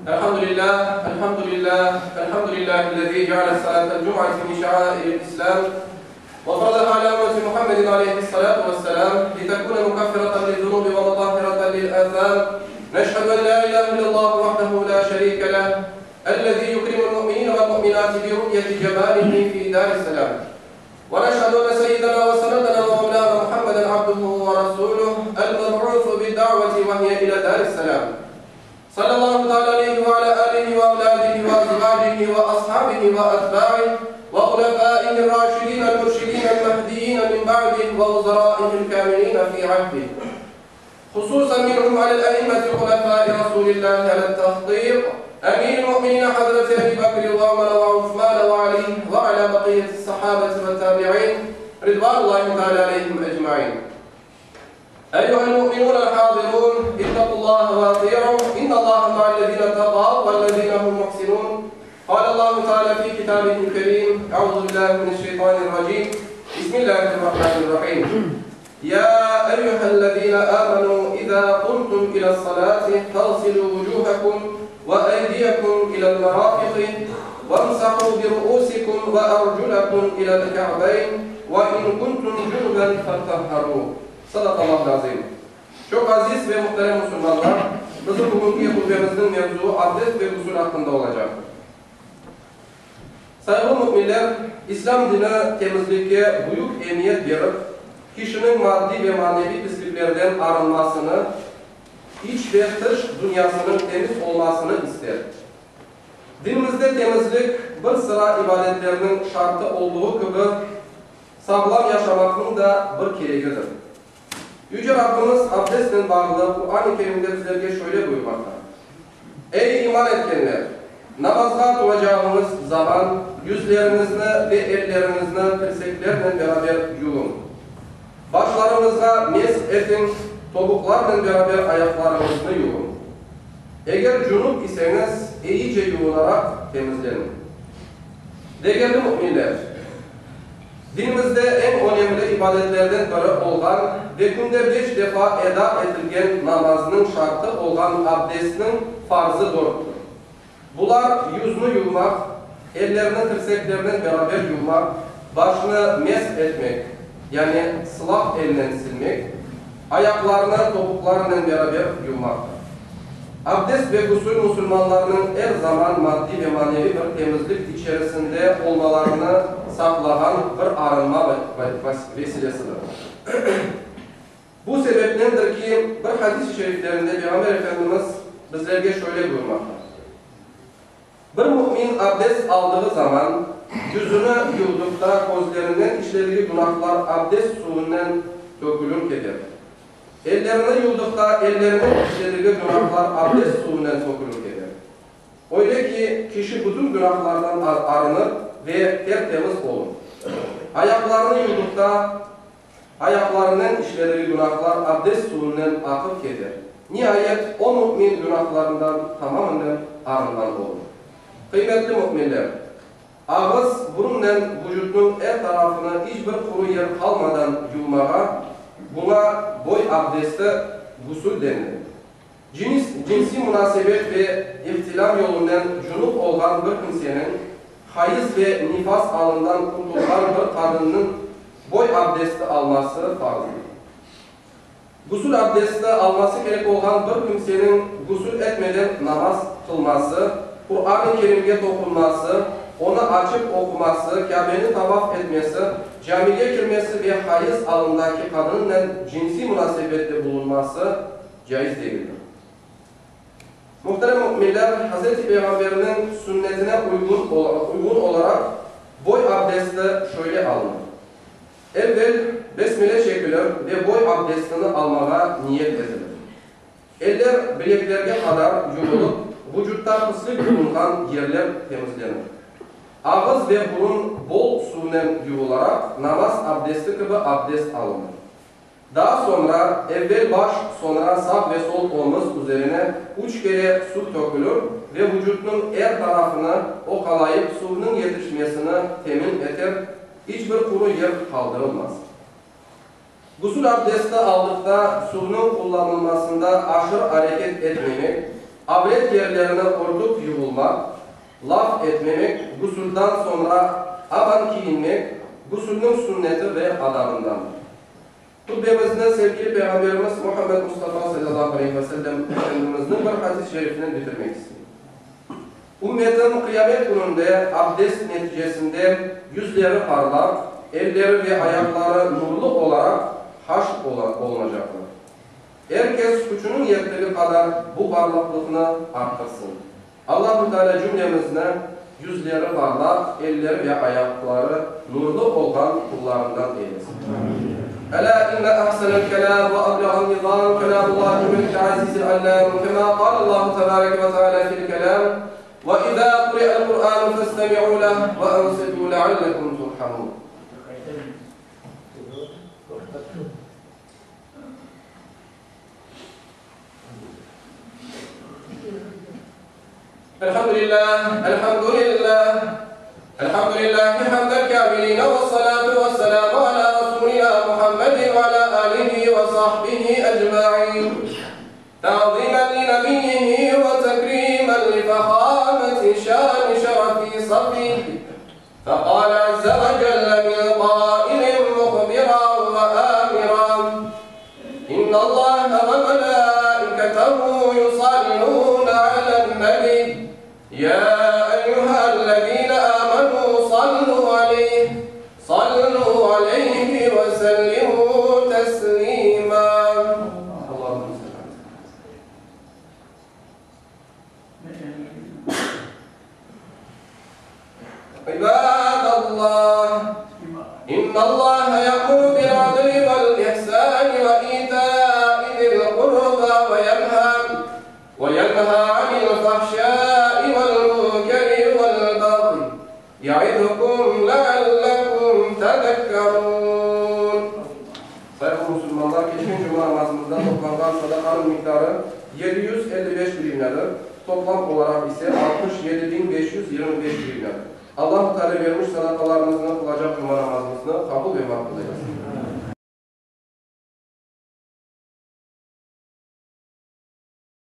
الحمد لله الحمد لله الحمد لله الذي جعل الصلاة الجمعة من شعائر الإسلام وفرضها على أمة محمد عليه الصلاة والسلام لتكون مكفرة للذنوب ومطهرة للآثام نشهد أن لا إله إلا الله وحده لا شريك له الذي يكرم المؤمنين والمؤمنات برؤية جماله في دار السلام ونشهد أن سيدنا وسندنا ومولانا محمدا عبده ورسوله المبعوث بالدعوة وهي إلى دار السلام صلى الله تعالى عليه وعلى آله وأولاده وأزواجه وأصحابه وأتباعه وخلفائه الراشدين المرشدين المهديين من بعده ووزرائه الكاملين في عهده خصوصا منهم على الأئمة خلفاء رسول الله على التحقيق أمير المؤمنين حضرة أبي بكر وعمر وعثمان وعلي وعلى بقية الصحابة والتابعين رضوان الله تعالى عليهم أجمعين أيها المؤمنون الحاضرون اتقوا الله وأطيعوا إن الله مع الذين اتقوا والذين هم محسنون قال الله تعالى في كتابه الكريم أعوذ بالله من الشيطان الرجيم بسم الله الرحمن الرحيم يا أيها الذين آمنوا إذا قمتم إلى الصلاة فاغسلوا وجوهكم وأيديكم إلى المرافق وامسحوا برؤوسكم وأرجلكم إلى الكعبين وإن كنتم جنبا فاطهروا Sadaqallahu azim. Çoq aziz ve muhterem musulmanlar, bizim bugünki hutbemizniñ mevzuu abdest ve gusül aqqında olacaq. Sayğılı müminler, İslâm dini temizlikke büyük emiyet berip, kişiniñ maddiy ve maneviy pisliklerden arınmasını, iç ve tış dünyasınıñ temiz olmasını ister. Dinimizde temizlik bir sıra ibadetlerniñ şartı olduğı kibi, sağlam yaşamaqnıñ da bir keregidir. Yüce Rabbimiz abdestnen bağlı Quran-ı Kerimde bizlerge şöyle buyurmaqta, Ey iman etkenler! Namazğa turacağıñız zaman yüzleriñizni ve elleriñizni tirseklernen beraber yuvuñ. Başlarıñızğa mesh etiñ, tobuqlarnen beraber ayaqlarıñıznı yuvuñ. Eger cunup iseñiz, eyice yuvunaraq temizleniñ. Degerli müminler! Dinimizde eñ önemli ibadetlerden biri olğan ve künde beş defa eda etilgen namaznıñ şartı olğan abdestniñ farzı dörttür. Bular, yüzni yuvmaq, ellerni tirseklernen beraber yuvmaq, başnı mesh etmek, yani sılaq elnen silmek, ayaqlarnı topuqlarnen beraber yuvmaqtır. Abdest ve gusül musulmanlarnıñ er zaman maddiy ve maneviy bir temizlik içerisinde olmalarını saqlağan bir arınma vesilesidir. Bu sebepnendir ki, bir hadis-i şeriflerinde Peyğamber Efendimiz bizlerge şöyle buyurmaqta, Bir mümin abdest aldığı zaman, yüzüni yuvdıqta közlerinden işlediği günahlar abdest suvundan tökülür keter. Ellerini yuvdıqta ellerinen işlediği günahlar abdest suvundan tökülür keter. Öyle ki, kişi bütün günahlardan arınır ve ter-temiz olur. Ayaqlarını yuvdıqta ayaqlarınen işlediği günahlar abdest suvundan aqıp keter. Niayet, o mümin günahlarından tamamınen arınğan olur. Qıymetli müminler! Ağız, burunnen vucutnıñ er tarafını iç bir quru yer qalmadan yuvmağa, buña boy abdesti, gusül denile. Cinis, cinsiy munasebet ve ihtilâm yolunen cunup olğan bir kimseniñ, hayız ve nifas alından qurtulğan bir qadınnıñ boy abdesti alması farzdır. Gusül abdesti alması kerek olğan bir kimseniñ gusül etmeden namaz qılması, Quran-ı Kerimge toqunması, onı açıp oquması, Kâbeni tavaf etmesi, camige kirmesi ve hayız alındaki qadınnen cinsiy munasebette bulunması caiz degildir. Muhterem müminler, Hazreti Peyğamberniñ sünnetine uyğun olaraq boy abdesti şöyle alınır. Evvel besmele çekilir ve boy abdestini almağa niyet etilir. Eller bileklerge qadar yuvulıp, vucutta pislik bulunğan yerler temizlenir. Ağız ve burun bol suvnen yuvularaq, namaz abdesti kibi abdest alınır. Daa soñra evvel baş, soñra sağ ve sol omuz üzerine üç kere suv tökülür ve vucutnıñ er tarafını oqalayıp suvnıñ yetişmesini temin eter, iç bir quru yer qaldırılmaz. Gusül abdesti aldıqta suvnıñ qullanılmasında aşır areket etmemek. Avret yerlerini örtüp yuvulmaq, laf etmemek, gusüldan soñra aman kiyinmek, gusülniñ sünneti ve adabındandır. Hutbemizni sevgili Peyğamberimiz Muhammed Mustafa salâllahu aleyhi ve sellem Efendimizniñ bir hadis şerifinen bitirmek isteyim. Ümmetim qıyamet kününde abdest neticesinde yüzleri parlaq, elleri ve ayaqları nurlı olaraq haşr olunacaqlar. Er kes küçüniñ yettigi qadar bu parlaqlıqnı arttırsın. Allahu Teala cümlemizni yüzleri parlaq, elleri ve ayaqları nurlı olğan qullarından eylesin. Elâ inne ahsenel kelâm ve ablağan nizâm kelâmullâhil melikil azizil allâm kemâ qâlallâhu tebâreke ve teâlâ fil kelâm, Ve izâ kuri'el Kur'ânu festemi'û leh ve ansitû leallekum turhamûn. Elhamdülillah, elhamdülillah, elhamdülillahi hamdel kâmilîne vessalâtu vesselâmu alâ rasûlinâ Muhammedin ve alâ âlihi ve sahbihi ecmaîn. Ta'zîmen li nebiyyihi ve tekrîmen li fehâmeti şâni şerefi safîh. Feqâle azze ve celle min qâilin muhbiran ve âmiran, İnnallâhe ve melâiketehu yusallûne alen-nebiy, yâ eyyühellezîne âmenû sallû aleyh, sallû aleyhi ve sellimû teslîmâ. Allahümme salli ala. İbadallah, İnnallâhe ye'muru bil-adli vel-ihsâni ve itâi zil-qurbâ ve yenhâ ve yenhâ anil-fahşâi vel-munkeri vel-bagyi ya'izukum leallekum tezekkerûn. Sayğılı musulmanlar, keçken cuma namazımızda toplanğan sadaqanıñ miqdarı 755 grivnâdır. Toplam olaraq ise 67 525 grivnâdır. Allahu Teala bermiş sadaqalarımıznı, qılacaq cuma namazımıznı qabul ve maqbul eylesin.